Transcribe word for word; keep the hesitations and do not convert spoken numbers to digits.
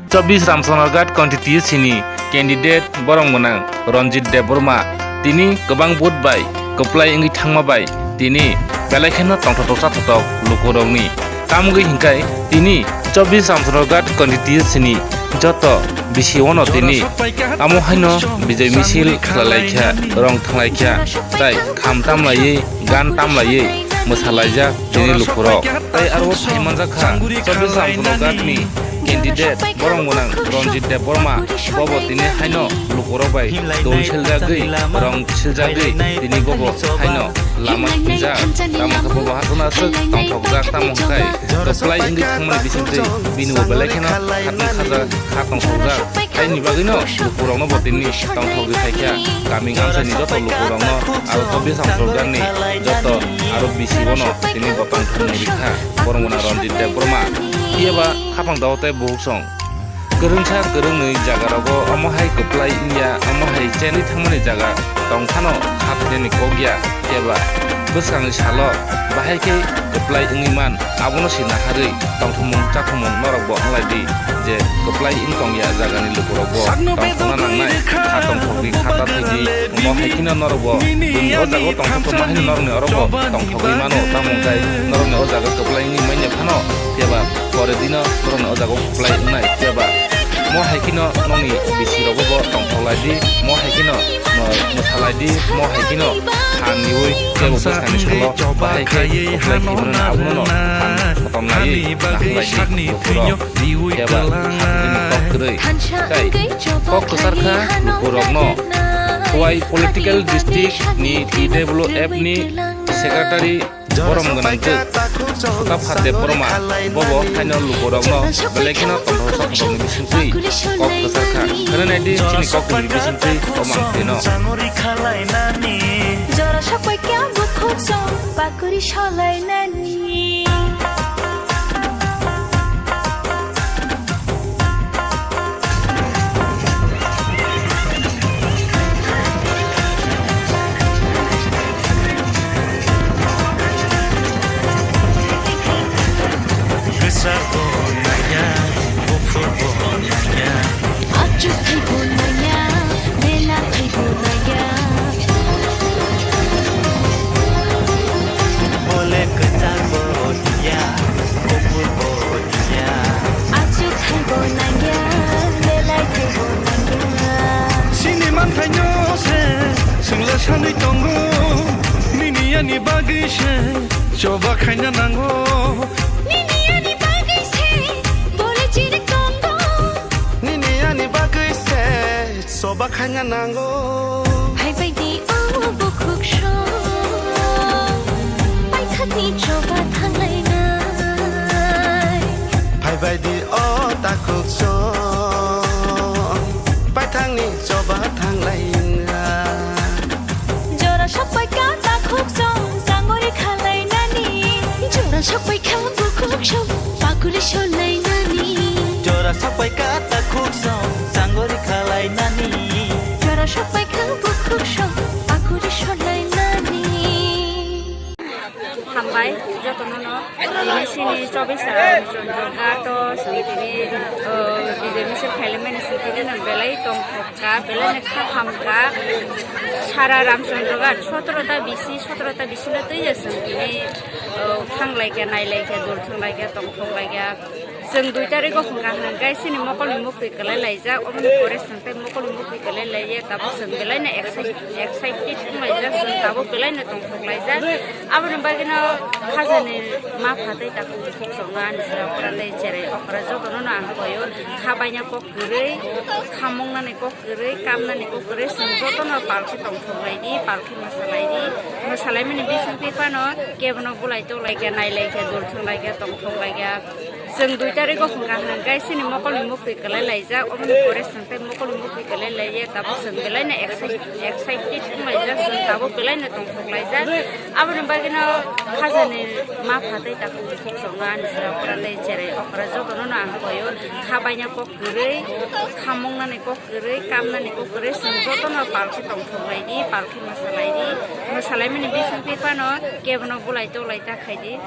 Chobbish Ramchandraghat constituency ni candidate borok gwnang Ranjit Debbarma tini kwbang vote bai kwplai wngwi thangma bai tini belai kheno tongthok toksa thotok lukurokni tamgwi hinkhai tini Chobbish Ramchandraghat constituency ni joto bisi ono tini amo haino bijay misil khlailaikha, rong thanglaikha, tai kham tamlaiwi, gan tamlaiwi mwsalaijak tini lukurok. Tai aro phaimanjak kha Chobbish Ramchandraghat ni candidate borok gwnang Ranjit Debbarma, bobo tini haino lukurok bai dol siljagwi, rong siljagwi tini bobo haino lama singjak. Tamo khe bobo hasana aswk tongthokjak, tamo hwnkhe kwplai wngwi thangmani bisingtwi bini bo belai kheno khatungkhaja, kha tongthokjak. Haini bagwino lukurokno bo tini tongthokgwi phaikha, kaming amchaini joto lukurokno aro Chobbish Ramchandraghat ni joto aro bisi bono tini bo tongthokmung rikha. Borok gwnang Ranjit Debbarma, phiya ba khapang dao tei buhuk song. Kwrwngsa kwrwngnwi jagarogo omo hai kwplai wngya, omo hai chenwi thangmani jaga tong phano kha phainani kok ya, phiya ba bwskangni salo bahai khe kwplai wngwi man, abono se naharwi tongthokmung chathokmung norokbo wnglai di je kwplai wng tong ya jagani lukurokbo tongthokna nangnai, kha tongthokdi, kha ta thaidi, omo hai kheno norokbo buini o jagao tongthok tongma haino norokni orobo tongthokgwi mano, tamo hwnkhe norokni o jaga kwplai wngwi manya phano, phiya ba pore dino norokni o jaga o kwplai wngnai, phiya ba mo hai kheno nokni bisi rogo bo tongthok lai di, mo hai kheno mo-, mwsa lai di, mo hai kheno phan niwi tei bo bwskangni salo bahai khe kwplai khaimano abono no phan sotom laiwi naham lai di lukurok, phiya ba phan ni kok kwrwi. Tai kok kwchar kha lukurokno Khowai political district ni T W F ni secretary borom gwnang khe Sotapha Debbarma, bobo haino lukurokno belai kheno tongthok sokhorokni bisingtwi kok kwchar kha. Khwnwi nai di chini kokni bisingtwi komang tino. Jora sokpai kya bukhuk song pakuri solai nani. Kwchar bo nangya, buphur bo nangya. Achuk thai bo nangya, bela thai bo nangya. Bole kwchar bo nangya, buphur bo nangya. Achuk thai bo nangya, bela thai bo nangya. Sini manthai no se, singla sanwi tongo, nini ani bagwi se. Choba khaina nango. Nini ani bagwi se bole chiri tongo. Nini ani bagwi se choba khaina nango. Phaibai di o bukhuk song, paithakni choba thanglainai. Phaibai di o takhuk song, paithakni choba thanglainai. Jora sokpai kha takhuk song, sangori khalai nani. Jora sokpai kha bukhuk song, pakuri solai nani. Jora sokpai kha takhuk song, sangori khalai nani. Jora sokpai kha bukhuk song, pakuri solai nani. Hambai jotono no. Tini sini chobbish Ramchandra Ghat o sini tini, o, bijay misil khailai mani sini tini no belai tongthok kha, belai no kha ham kha. Sara Ramchandra Ghat sotoro ta bisi, sotoro ta bisi no twi ya sini tini, o, thang lai kha, nai lai kha, dol thang lai kha, tongthok lai kha. Chwng dui tarikh o hwnkha hwnkhe chini mokolni muktwi kwlai laijak, oboni pore chwng tei mokolni muktwi kwlai laiya, tabuk chwng belai no excite-, excited wng laijak, chwng tabuk belai no tongthok laijak. Aboni bagwi no khajani ma pha tei takhuk bukhuk chwngno ani sra okra tei cherai okra jotono no ang koyo, kha baina kok kwrwi, khamung nani kok kwrwi, kam nani kok kwrwi, chwng jotono pal khe tongthok lai di, pal khe mwsa lai di, mwsa lai mani bisingtwi phano kebono bulai tok lai khe, nai lai khe, dol thwng lai khe, tongthok lai khe. Chwng dui tarikh o hwnkha hwnkhe chini mokolni muktwi kwlai laijak, oboni pore chwng tei mokolni muktwi kwlai laiya, tabuk chwng belai no excite-, excited wng laijak, chwng tabuk belai no tongthok laijak. Aboni bagwi no khajani ma pha tei takhuk bukhuk chwngno ani sra okra tei cherai okra jotono no ang koyo, kha baina kok kwrwi, khamung nani kok kwrwi, kam nani kok kwrwi, chwng jotono pal khe tongthok lai di, pal khe mwsa lai di, mwsa lai mani bisingtwi phano kebono bulai tok lai ta khai di.